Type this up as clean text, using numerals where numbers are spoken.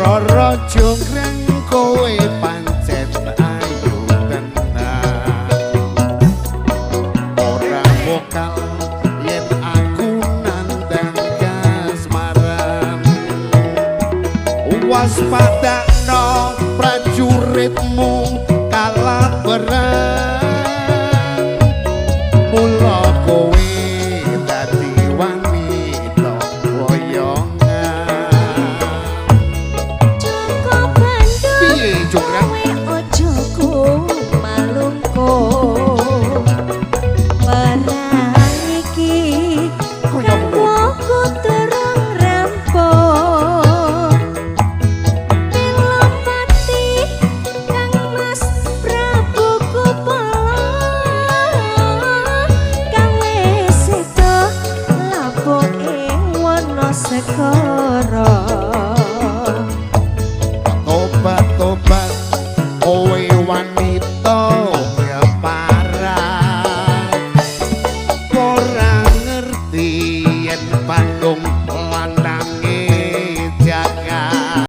Roro Jonggrang kowe pancen ayu tenan. Ora mokal yen aku nandang kasmaran. Waspadakno prajuritmu kalah perang. Mula kowe dadi wanita boyongan. Joko Bandung, Piye, Jonggrang? kowe aja kumalungkung. Perang iki Kaya ngono. kanggo durung rampung. Pilopati Kang Mas Prabu Kupala kang wis sedo labuh ing wana segara. Tobat tobat kowe wanita keparah. Ora ngerti yen Bandung